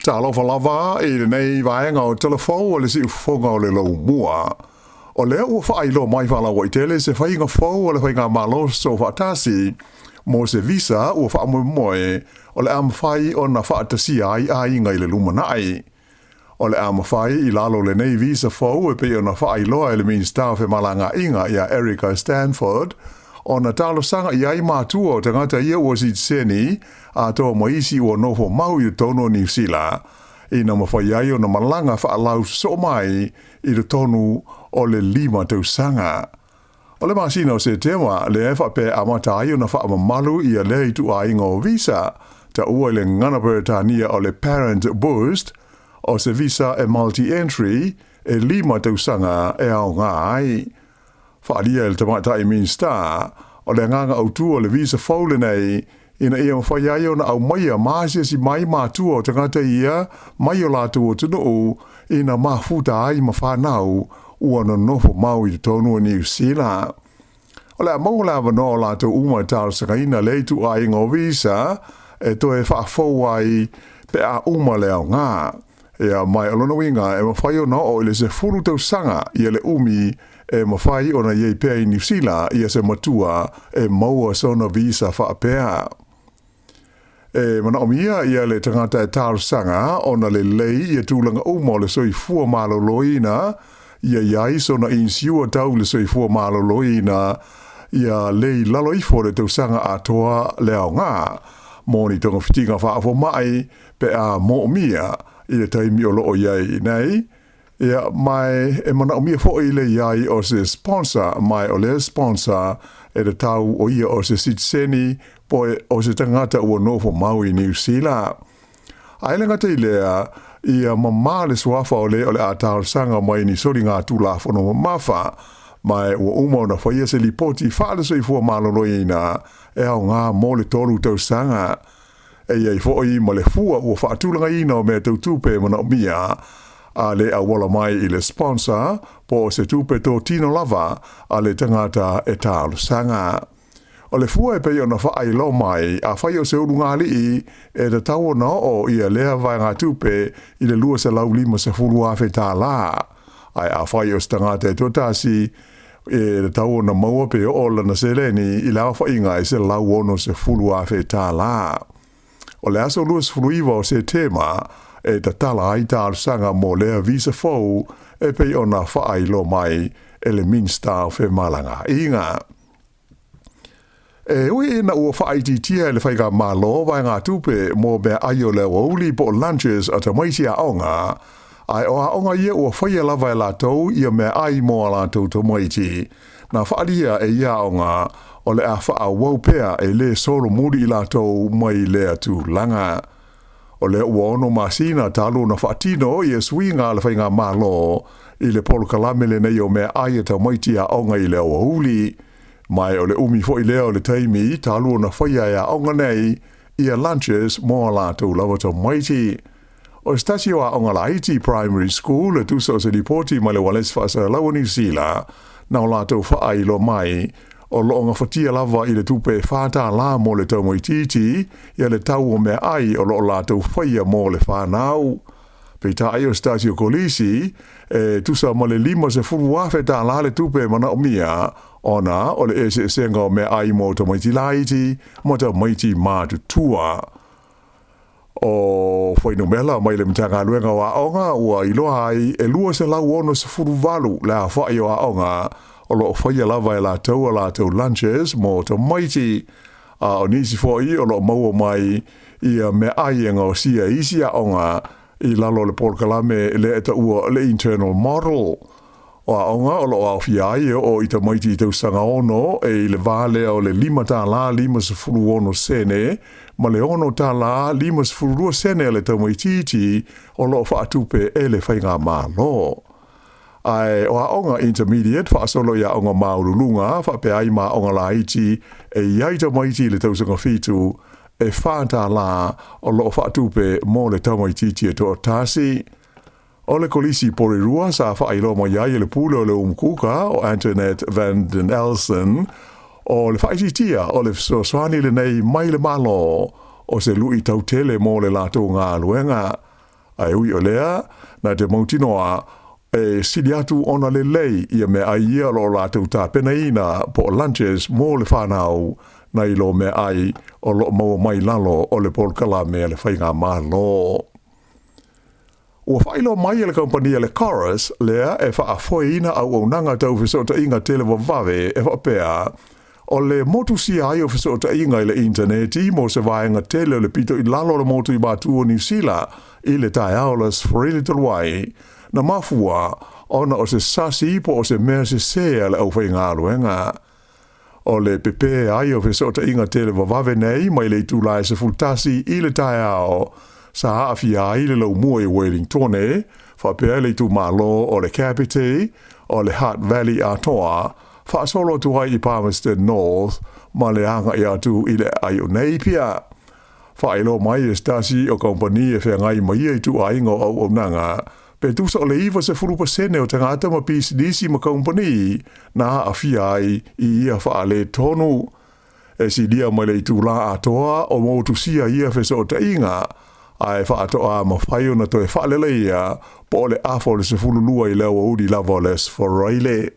Talofa lava i lenei vaega o Tala Fou o le Siufofoga o le Laumua. O lea ua faailoa mai faalauaitele se faiga fou a le Faigamalo Sosoofaatasi mo se visa ua faamoemoe o le a mafai ona faatasia ai aiga i le lumanai. O le a mafai i lalo o lenei visa fou e pei ona faailoa e le Minisita o Femalagaaiga ia Erica Stanford ona talosaga i ai matua o tagata ia ua sitiseni atoa ma isi ua nofo mau i totonu o Niu Sila ina mafai ai ona malaga faalausosoo mai i totonu o le 5 tausaga. O le masina o Setema lea e faapea amata ai ona faamamalu ia lea ituaiga o visa taua i le gagana Peretania o le Parent Boost, o se visa e multi-entry e 5 tausaga e aoga ai. Faaalia e le tamaitai Minisita o le agaga autu o le visa fou lenei ina ia mafai ai ona aumaia ma asiasi mai matua o tagata ia mai o latou atunuu ina mafuta ai ma fanau ua nonofo mau i totonu o Niu Sila. O le a maua le avanoa o latou uma e talosagaina lea ituaiga o visa e toe faafou ai pe a uma le aoga. Ia mai o lona uiga e mafai ona oo i le 10 tausaga ia le umi e mafai ona i ai pea i Niu Sila ia se matua e maua sona visa faapea. E manaomia ia le tagata e talosaga ona lelei ia tulaga uma o le soifua maloloina ia i ai sona inisiua tau i le soifua maloloina ia le i lalo ifo o le tausaga atoa le aoga mo ni togafitiga faafomai pe a moomia i le taimi o loo i ai nei. Ia, ma e manaomia foi le i ai o se sponsor, ma o lea sponsor e tatau o ia o se sitiseni po o se tagata ua nofo mau i Niu Sila. Ae le gata i lea, ia mamā le suafa o le o le a talosaga mai ni soligatulafono mamafa, ma ua uma ona faia se lipoti faale-soifua maloloina e aoga mo le 3 tausaga. E i ai foi ma le fua ua faatulagaina o mea tau tupe e manaomia a le auala mai i le sponsor po o se tupe totino lava a le tagata e talosaga. O le fua e pei ona faailoa mai, afai o se ulugalii e tatau ona oo ia lea vaegatupe i le $250,000. Ae afai o se tagata e toatasi e tatau ona maua pe oo lana seleni i le aofaiga e $160,000. O le aso 29 o Setema e tatala ai talosaga mo lea visa fou e pei ona faailoa mai e le Minisita o Femalagaaiga. E ui ina ua faaitiitia e le Faigamalo vaegatupe mo meaai o le aoauli po o lunches a tamaiti aoga, ae o aoga ia ua faia lava e latou ia meaai mo a latou tamaiti, na faaalia e ia aoga o le a faaauau pea e lē solomuli i latou mai lea tulaga. O lea ua 6 masina talu ona faatino ia suiga a le Faigamalo i le polokalame lenei o meaai a tamaiti aoga i le aoauli. Ma o le umi foi lea o le taimi talu ona faia e aoga nei ia lunches mo a latou lava tamaiti. O se tasi o aoga laiti primary school e tusa o se lipoti mai le Ualesi Faasalalaua o Niu Sila, na o latou faailoa mai o loo gafatia lava i le tupe e $4 mo le taumaitiiti ia le tau o meaai o loo latou faia mo le fanau. Peitai o se tasi o kolisi e tusa ma le $50,000 le tupe e manaomia ona o le eseesega o meaai mo tamaiti laiti ma tamaiti matutua. O fuainumera mai le Matagaluega o Aoga ua iloa ai e 268 le aofai o aoga o loo faia lava e latou a latou lunches mo tamaiti, a o nisi foi o loo maua mai ia meaai e gaosia e isi aoga i lalo o le polokalame lea e taua o le internal model. O aoga o loo aofia ai e oo i tamaiti i tausaga 6 e i le va lea o le $5.56 ma le $6.52 a le tamaitiiti o loo faatupe e le Faigamalo. Ae o aoga intermediate faasolo i aoga maualuluga faapea ai ma aoga laiti e i ai tamaiti i le tausaga 7 e $4 o loo faatupe mo le tamaitiiti e toatasi. O le kolisi Porirua sa faailoa mai ai e le pule o le Umukuka o Antoinette van den Elsen o le faaitiitia o le fesoasoani lenei mai le Malo o se luitau tele mo le latou galuega. Ae ui o lea, na te mautinoa e sili atu ona lelei ia meaai ia o lo o latou tapenaina po o lunches mo le fanau nai lo meaai o lo o maua mai lalo o le polokalame a le Faigamalo. Ua faailoa mai e le kamupani a le Chorus lea e faafoeina auaunaga tau fesootaiga televavave e faapea, o le motusia ai o fesootaiga i le initaneti mo se vaega tele o le pito i lalo o le motu i Matu o Niu Sila i le taeao o le Aso Faraile talu ai, na mafua ona o se sasi po o se mea sese a le aufaigaluega. O le pepē ai o fesootaiga televavave nei mai le itula e 11 i le taeao sa aafia ai le laumua i Wellingtone, faapea le itumalo o le Kapiti, o le Hutt Valley atoa, faasolo atu ai i Palmerston North ma le agai atu i le aai o Napier. Faailoa mai e se tasi o kamupani e feagai ma ia ituaiga o auaunaga, pe tusa o le 90% o tagata ma pisinisi ma kamupani na aafia ai i ia faaletonu. E silia mai le itula atoa o motusia ia fesootaiga, ae faatoa mafai ona toe faaleleia po o le afa o le 12 i le aoauli lava o le Aso Faraile.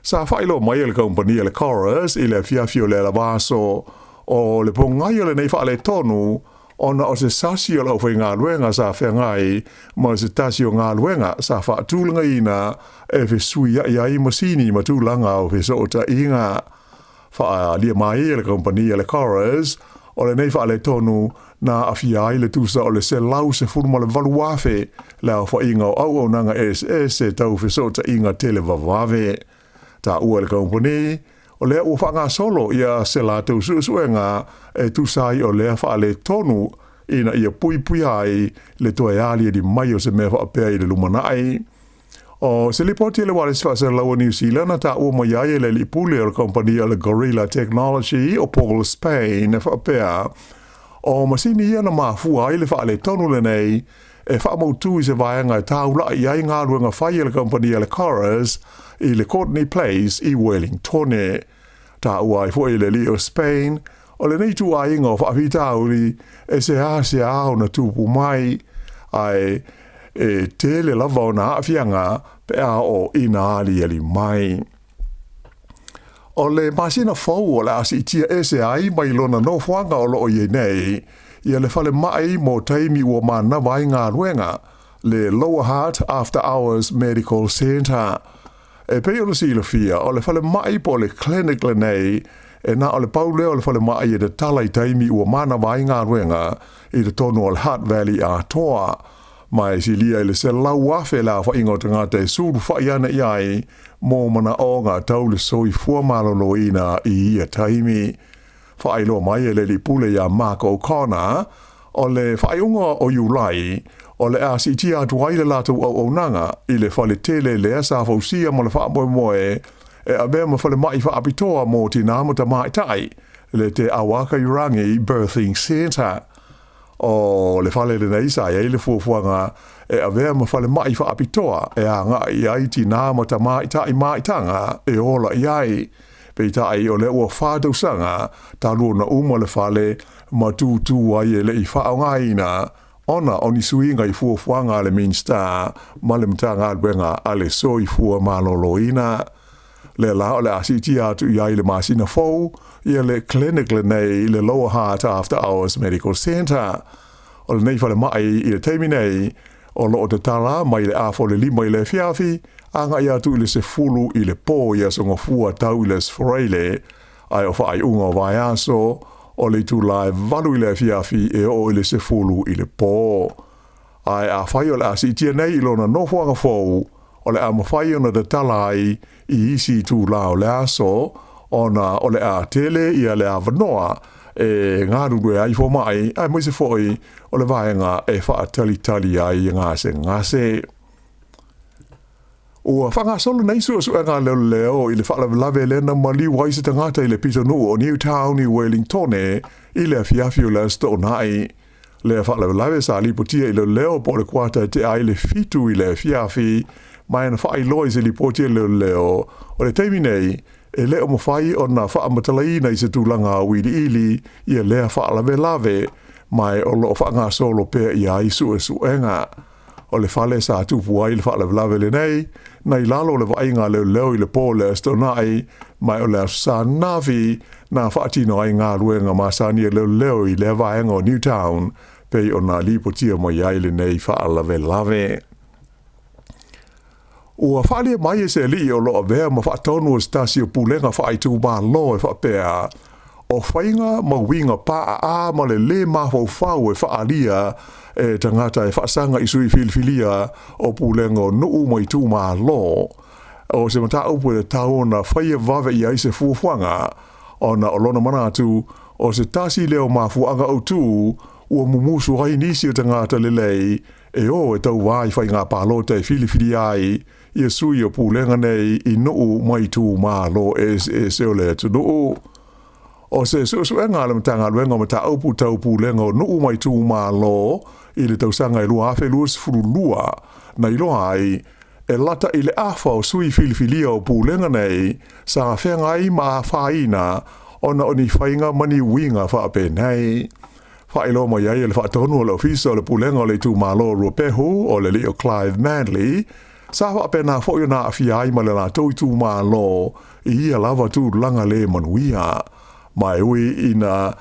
Sa faailoa mai e le kamupani a le Chorus i le afiafi o le alavaaso o le pogai o lenei faaletonu ona o se sasi o le aufaigaluega sa feagai ma se tasi o galuega sa faatulagaina e fesuiai ai masini ma tulaga o fesootaiga. Faaalia mai e le kamupani a le Chorus o lenei faaletonu na aafia ai le tusa o le 118,000 le aofaiga o auaunaga eseese tau fesootaiga televavave. Taua e le kamupani, o lea ua faagasolo ia se latou suesuega e tusa ai o lea faaletonu ina ia puipuia ai le toe aliali mai o se mea faapea i le lumanai. O se lipoti a le Ualesi Faasalalau a Niu Sila na taua mai ai e le alii pule o le kamupani a le Gorilla Technology o Paul Spain e faapea, o masini ia na mafua ai le faaletonu lenei e faamautu i se vaega e taulai i ai galuega fai a le kamupani a le Chorus i le Courtenay Place i Wellingtone. Taua ai foi e le alii o Spain, o lenei ituaiga o faafitauli e seasea ona tupu mai, ae e tele lava ona aafiaga pe a oo ina aliali mai. O le masina fou o le a siitia ese ai mai lona nofoaga o lo o i ai nei ia le falemai mo taimi ua manava ai galuega, le Lower Hutt After Hours Medical Centre. E pei ona silafia, o le falemai po o le clinic lenei, e na o le pau lea o le falemai e tatala i taimi ua manava ai galuega i totonu o le Hutt Valley atoa. Ma e silia i le 100,000 le aofaiga o tagata e sulufai ana i ai mo manaoga tau le soifua maloloina i ia taimi. Faailoa mai e le alii pule ia Mark O'Connor, o le faaiuga o Iulai, o le a siitia atu ai le latou auaunaga i le fale tele lea sa fausia ma le faamoemoe e avea ma falemai faapitoa mo tinā ma tamaitai, le Te Awakairangi Birthing Centre. O le fale lenei sa i ai le fuafuaga e avea ma falemai faapitoa e agai i ai tinā ma tamaitai maitaga e ola i ai. Peitai o lea ua 4 tausaga talu ona uma le fale ma tūtū ai e le i faaaogaina ona o ni suiga i fuafuaga a le Minisita ma le Matagaluega a le Soifua Maloloina. Lea la o le a siitia atu i ai i le masina fou ia le clinic lenei le Lower Hutt After Hours Medical Centre. O lenei falemai i le taimi nei o lo o tatala mai le afa o le 5 i le afiafi agai atu i le 10 i le po i aso Gafua tau i le Aso Faraile, ae o faaiuga o vaiaso o le itula e 8 i le afiafi e oo i le 10 i le po. Ae afai o le a siitia nei i lona nofoaga fou, o le a mafai ona tatala ai i isi itula o le aso, ona o le a tele ia le avanoa e galulue ai fomai, aemaise foi o le vaega e faatalitali ai gasegase. Ua faagasolo nei suesuega a leoleo i le faalavelave lea na maliu ai se tagata i le pitonuu o Newtown i Wellingtone i le afiafi o le Aso Toonai. Lea faalavelave sa lipotia i leoleo po o le kuata e tea ai le 7 i le afiafi, ma na faailoa i se lipoti a leoleo o le taimi nei e le o mafai ona faamatalaina i se tulaga auiliili ia lea faalavelave. Ma o loo faagasolo pea i ai suesuega. O le fale sa tupu ai le faalavelave lenei, na i lalo o le vaaiga a leoleo i le po o le Aso Toonai, ma o le Aso Sa ananafi na faatino ai galuega masani a leoleo i lea vaega o Newtown, pei ona lipotia mai ai lenei faalavelave. Ua faaalia mai e se alii o lo o avea ma faatonu o se tasi o pulega faaitumalo e faapea, o faiga ma uiga paaa ma le lē mafaufau e faaalia e tagata e faasaga i sui filifilia o pulega o nuu ma itumalo, o se mataupu e tatau ona faia vave i ai se fuafuaga, ona o lona manatu o se tasi lea o mafuaaga autū ua mumusu ai nisi o tagata lelei e o e tauvā i faiga palota e filifilia ai ia sui o pulega nei i nuu ma itumalo eseese o le atunuu. O se suesuega a le Matagaluega o Mataupu Tau Pulega o Nuu ma Itumalo i le tausaga e 2022, na iloa ai, e lata i le afa o sui filifilia o pulega nei sa feagai ma afaina ona o ni faiga ma ni uiga faapenei. Faailoa mai ai e le faatonu o le Ofisa o le Pulega o le Itumalo o Ruapehu, o le alii o Clive Manley, sa faapena foi ona aafia ai ma le latou itumalo i ia lava tulaga le manuia. Ma e ui ina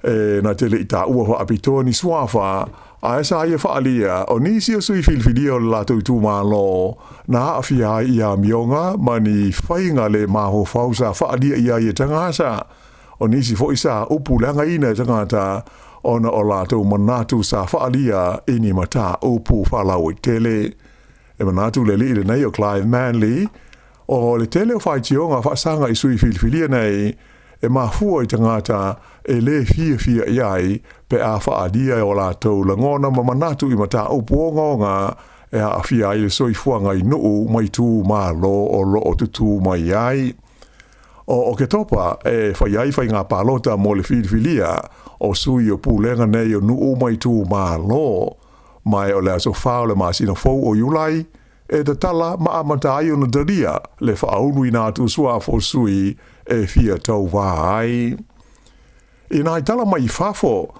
e na te le i taua faapitoa ni suafa, ae sa ia faaalia o nisi o sui filifilia o le latou itumalo na aafia ai i amioga ma ni faiga le mafaufau sa faaalia i ai e tagata. O nisi foi sa upu leagaina e tagata ona o latou manatu sa faaalia i ni mataupu faalauaitele. E manatu le alii lenei o Clive Manley, o le tele o faitioga faasaga i sui filifilia nei e mafua i tagata e lē fiafia i ai pe a faaalia e o latou lagona ma manatu i mataupu ogaoga e aafia ai le soifuaga i nuu ma itumalo o loo tutū mai ai. O Oketopa e fai ai faiga palota mo le filifilia o sui o pulega nei o nuu ma itumalo, ma o le aso 4 o le masina fou o Iulai e tatala ma amata ai ona talia le faauluina atu o suafa o sui e fia tauvā ai. I nai tala mai fafo,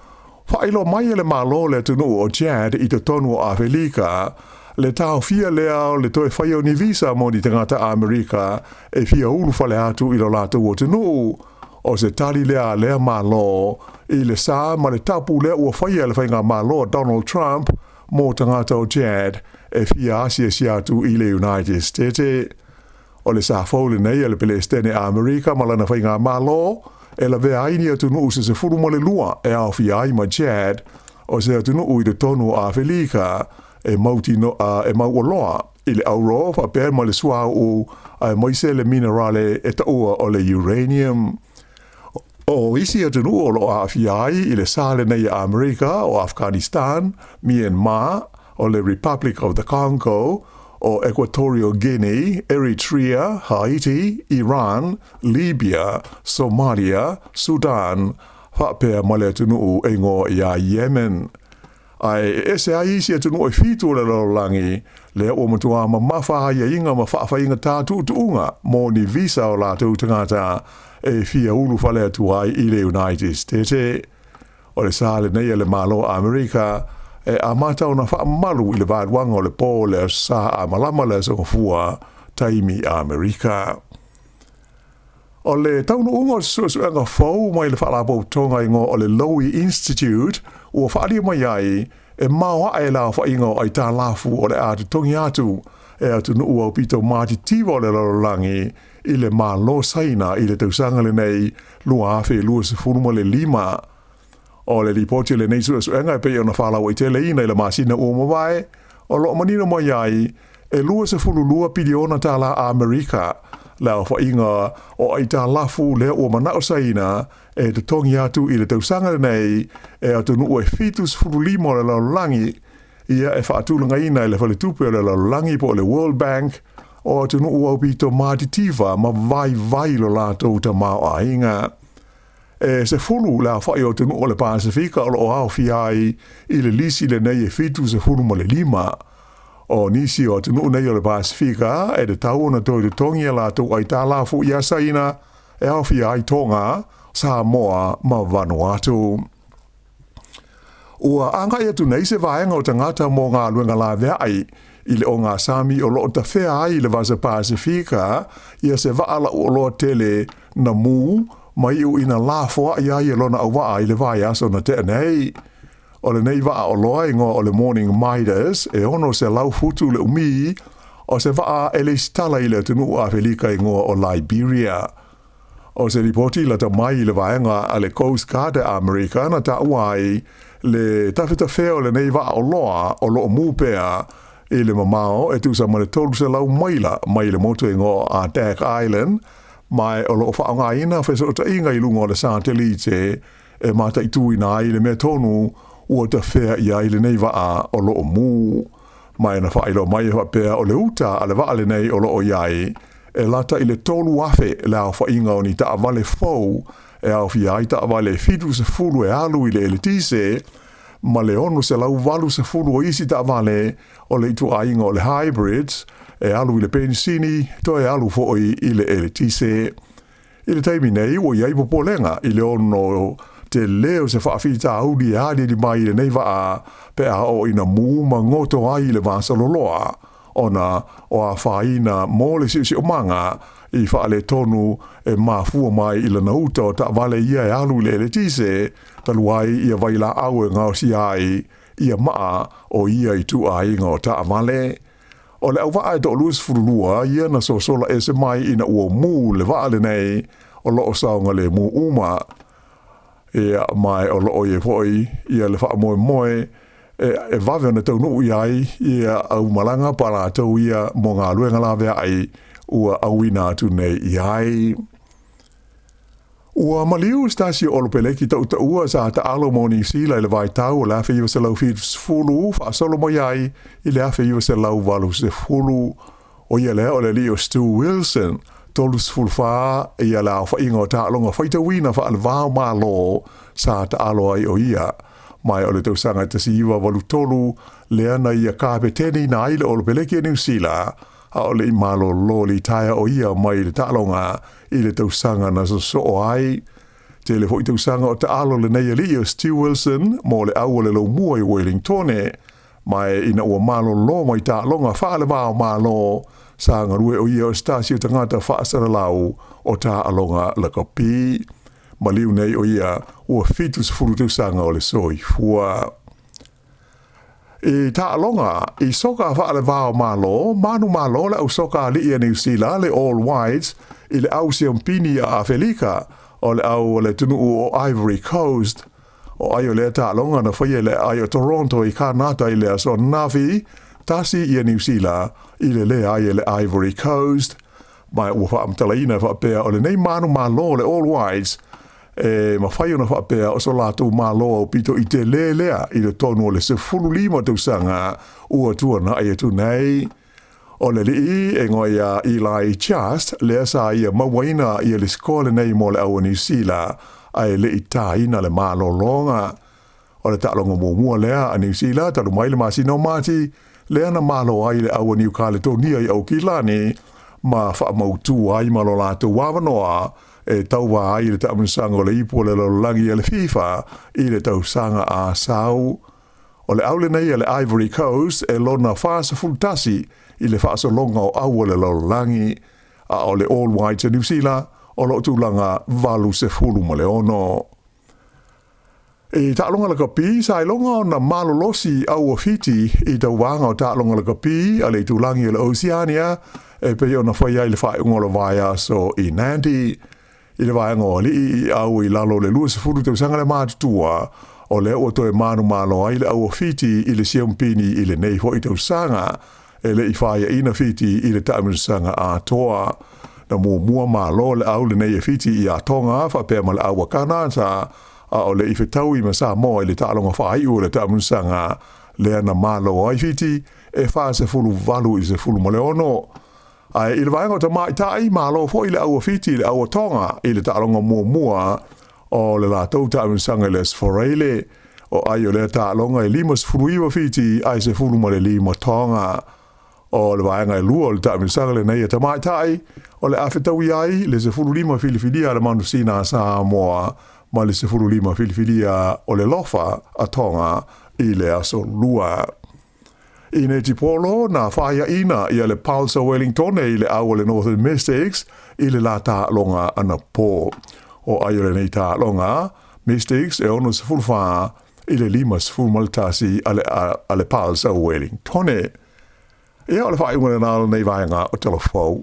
faailoa mai e le Malo o le atunuu o Chad i totonu o Afelika le taofia lea o le toe faia o ni visa mo ni tagata Amerika e fia ulufale atu i lo latou atunuu. O se tali lea a lea Malo i le sa ma le tapu lea ua faia e le faigamalo a Donald Trump mo tagata o Chad e fia asiasi atu i le United States. O le sa fou lenei a le Pelesitene a Amerika ma lana faigamalo e lavea ai ni atunuu se 12 e aofia ai ma Chad, o se atunuu i totonu o Afelika e mautino e mauoloa i le auro faapea ma le suauu aemaise le minerale e taua o le uranium. O isi atunuu o loo aafia ai i le sa lenei a Amerika o Afghanistan, Myanmar, o le Republic of the Congo, o Equatorial Guinea, Eritrea, Haiti, Iran, Libya, Somalia, Sudan, faapea ma le atunuu e igoa ia Yemen. Ae e ese ai isi atunuu e 7 o le lalolagi, lea ua matuā mamafa aiaiga ma faafaigata tuutuuga mo ni visa o latou tagata e fia ulufale atu ai i le United States. O le sa lenei a le Malo o Amerika e amata ona faamalu i le vaeluaga o le po o le Aso Sa a malama le Aso Gafua, taimi Amerika. O le taunuuga o se suesuega fou mai le Faalapotopotoga igoa o le Lowy Institute ua faaalia mai ai e maoae le aofaiga o aitalafu o le a totogi atu e atunuu aupito matitiva o le lalolagi i le Malo Saina i le tausaga lenei 2025. O le lipoti o lenei suesuega e pei ona faalauaiteleina i le masina ua mavae, o loo manino mai ai e $22 piliona tālā Amerika le aofaiga o aitalafu lea ua manao Saina e totogi atu i le tausaga lenei e atunuu e 75 o le lalolagi, ia e faatulagaina e le Faletupe o le Lalolagi po o le World Bank o atunuu aupito matitiva ma vaivai lo latou tamaoaiga. E 10 le aofai o atunuu o le Pasefika o loo aofia ai i le lisi lenei e 75. O nisi o atunuu nei o le Pasefika e tatau ona toe totogi a latou aitalafu ia Saina e aofia ai Tonga, Samoa ma Vanuatu. Ua agai atu nei se vaega o tagata mo galuega laveai i le ogasami o loo tafea ai le Vasa Pasefika ia se vaa lauoloa tele na mu ma iu ina lafoai ai e lona auvaa i le vaiaso na tea nei. O lenei vaa oloa igoa o le Morning Midas e 600 futu le umi, o se vaa e lesitala i le atunuu Afelika igoa o Liberia. O se lipoti lata mai i le vaega a le Coast Guard a Amerika na taua ai le tafetafea o lenei vaa oloa o loo mu pea i le mamao e tusa ma le 300 maila mai le motu igoa a Dag Island, ma o loo faaaogaina fesootaiga i luga o le satelite e mataituina ai le mea tonu ua tafea i ai lenei vaa o loo mu. Ma e na faailoa mai e faapea o le uta a le vaa lenei o loo i ai e lata i le 3,000 le aofaiga o ni taavale fou e aofia ai taavale 70 e alu i le eletise ma le 680 o isi taavale o le ituaiga o le hybrids e alu i le penisini toe alu foi i le eletise. I le taimi nei ua i ai popolega i le ono tele o se faafitauli e aliali mai i lenei vaa pe a oo ina mu ma goto ai i le vasaloloa ona o afaina mo le siosiomaga i faaletonu e mafua mai i lana uta o taavale ia e alu i le eletise talu ai ia vailaau e gaosia ai ia maa o ia ituaiga o taavale. O le auvaa e 22 ia na sosola ese mai ina ua mu le vaa lenei o loo saogalemu uma. Ia ma o loo i ai foi ia le faamoemoe e vave ona taunuu i ai ia aumalaga pa latou ia mo galuega laveai ua auina atu nei i ai. Ua maliu se tasi o Olopeleki tautaua sa taalo mo Niu Sila i le vaitau o le 1970 faasolo mai ai i le 1980. O ia lea o le alii o Stu Wilson, 34 ia le aofaiga o taaloga faitauina faale-va o Malo sa taalo ai o ia. Ma o le tausaga 1983 lea na ia kapeteniina ai le Olopeleki a Niu Sila, a o le i malolo litaea o ia mai le taaloga i le tausaga na sosoo ai. Tele foi tausaga o taalo lenei alii o Stu Wilson mo le au o le laumua i Wellingtone, ma ina ua malolo mai taaloga faale-va o Malo sa galue o ia o se tasi o tagata faasalalau o taaloga lakapi. Maliu nei o ia ua 70 tausaga o le soifua. I taaloga i soka faale-va o Malo, manumalo le au soka alii a Niu Sila le All Whites i le au siampini a Afelika o le au o le atunuu o Ivory Coast. O ai o lea taaloga na faia i le aai o Toronto i Kanata i le aso ananafi, 1 ia Niu Sila i le leai e le Ivory Coast. Ma ua faamatalaina e faapea o lenei manumalo o le All Whites e mafai ona faapea o so latou malo aupito i tele lea i le tonu o le 15 tausaga ua tuanai atu nei. O le alii e igoa ia Eli Just lea sa ia mauaina ia le sikoa lenei mo le au a Niu Sila ae le i taina le malologa. O le taaloga muamua lea a Niu Sila talu mai le masina o Mati lea na malo ai le au a Niu Kaletonia i Aukilani ma faamautu ai ma lo latou avanoa e tauva ai i le taamilosaga o le ipu o le lalolagi a le FIFA i le tausaga a sau. O le au lenei a le Ivory Coast e lona 41 i le faasologa o au o le lalolagi, a o le All Whites a Niu Sila o loo tulaga 86. I taaloga lakapi, sa iloga ona malolosi au o Fiti i tauvaga o taaloga lakapi a le itulagi o le Oceania e pei ona fai ai le faaiuga o le vaiaso i Nandi. I le vaega o alii i au i lalo o le 20 tausaga le matutua, o lea ua toe manumalo ai le au o Fiti i le siampini i lenei foi tausaga e le i faiaina Fiti i le taamilosaga atoa. Na muamua malo le au lenei e Fiti ia Tonga faapea ma le au a Kanata, a o le i fetaui ma Samoa i le taaloga faaiu o le taamilosaga lea na malo ai Fiti e 48 i le 16. Ae i le vaega o tamaitai, malo foi le au a Fiti i le au a Tonga i le taaloga muamua o le latou taamilosaga i le Aso Faraile. O ai o lea taaloga e 59 Fiti ae 15 Tonga. O le vaega e lua o le taamilosaga lenei a tamaitai o le a fetaui ai le 15 filifilia a le manusina a Samoa. ma le 15 filifilia o le Lofa a Tonga i le aso Lua. I netipolo na fa'aia'ina ia le Pulse o Wellingtone i le au a le Northern Mystics i le la ta'aloga anapō. O ai o lenei ta'aloga, Mystics e 64 i le 51 a le Pulse o Wellingtone. Ia o le fa'aiuga lenā o lenei vaega o Tala Fou.